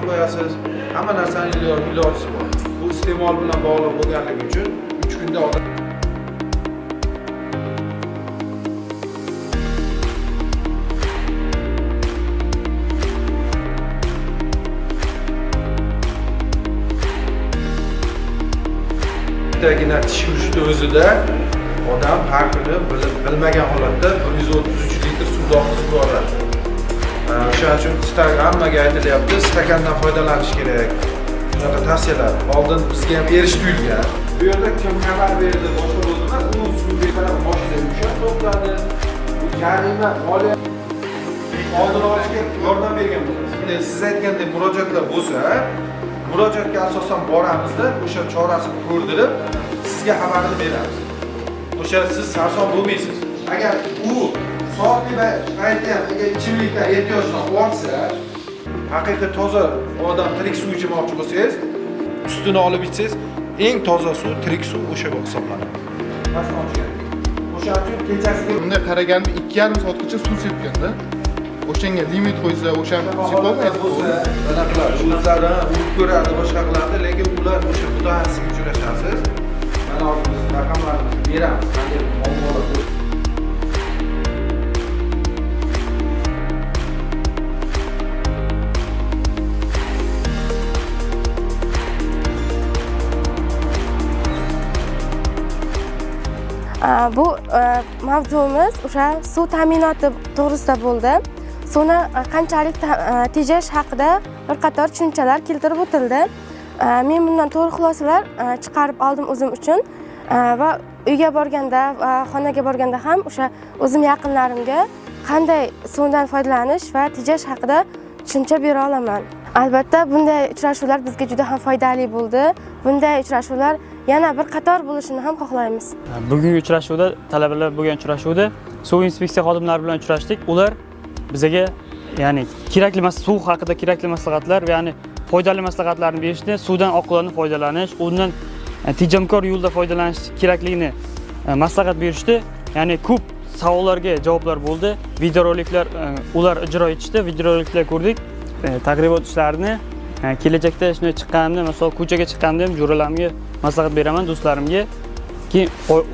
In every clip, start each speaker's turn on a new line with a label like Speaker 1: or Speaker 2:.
Speaker 1: qo'yasiz. Hamma narsani ilojisi bor. Bu iste'mol bilan bog'liq bo'lganligi uchun 3 kunda odam bittagina tish yuvishni o'zida odam har kuni bilmagan holatda 133 litr suvni oqizib yuboradi. O'shaning uchun hammaga aytilyapti, stakandan foydalanish kerak. Shunaqa tavsiyalar oldin bizga ham erish tuyulgan. Bu yerda kim xabar berdi, boshqa bo'ldi emas, u suvga qarab mashina ushlab to'xtadi. Bu jarima, moliya oldini olishga yordam bergan bo'lasiz. Endi siz aytgandek murojaatlar bo'lsa, murojaatga asosan boramizda, o'sha chorasini ko'rdirib, sizga xabarni beramiz. O'sha siz sarson bo'lmaysiz. Agar u soatli paytda ham agar ichimlikdan ehtiyojdan ortsa, haqiqiy toza odam tirik suv ichmoqchi bo'lsangiz, ustini olib ichsangiz, eng toza suv tirik suv o'sha hisoblanadi. Pastdan olish kerak. O'shaning uchun kechasiga
Speaker 2: Bunday qaraganda 2,5 soatgacha suv sepganda, o'shanga limit qo'ysa, o'shani sepolmaydi.
Speaker 1: Bo'lsa, nima qiladi? O'zlari urib ko'radi, boshqa qiladi, lekin ular o'sha mutaxassisga uchrashasiz. Mana hozir biz raqamlarimizni beramiz, qanday muammolar bo'lsa.
Speaker 3: Bu mavzuimiz o'sha suv ta'minoti to'g'risida bo'ldi. Suvni qanchalik tejash haqida bir qator tushunchalar keltirib o'tildi. Men bundan to'g'ri xulosalar chiqarib oldim o'zim uchun va uyga borganda va xonaga borganda ham o'sha o'zim yaqinlarimga qanday suvdan foydalanish va tejash haqida tushuncha bera olaman. Albatta bunday uchrashuvlar bizga juda ham foydali bo'ldi. Bunday uchrashuvlar yana bir qator bo'lishini ham xohlaymiz.
Speaker 4: Bugungi uchrashuvda talabalar bo'lgan uchrashuvda suv inspeksiya xodimlari bilan uchrashdik. Ular bizga, ya'ni kerakli suv haqida kerakli maslahatlar va ya'ni foydali maslahatlarni berishdi. Suvdan oqilona foydalanish, undan tejamkor yo'lda foydalanish kerakligini maslahat berishdi. Ya'ni ko'p savollarga javoblar bo'ldi. Videoroliklar ular ijro etishdi, videoroliklar ko'rdik. Targ'ibot ishlarini kelajakda shunday chiqqanimda, masalan, ko'chaga chiqqanimda ham jo'ralarimga maslahat beraman, do'stlarimga. Keyin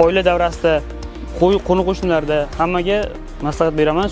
Speaker 4: oila davrasida, qo'ni qo'shnilarda hammaga maslahat beraman.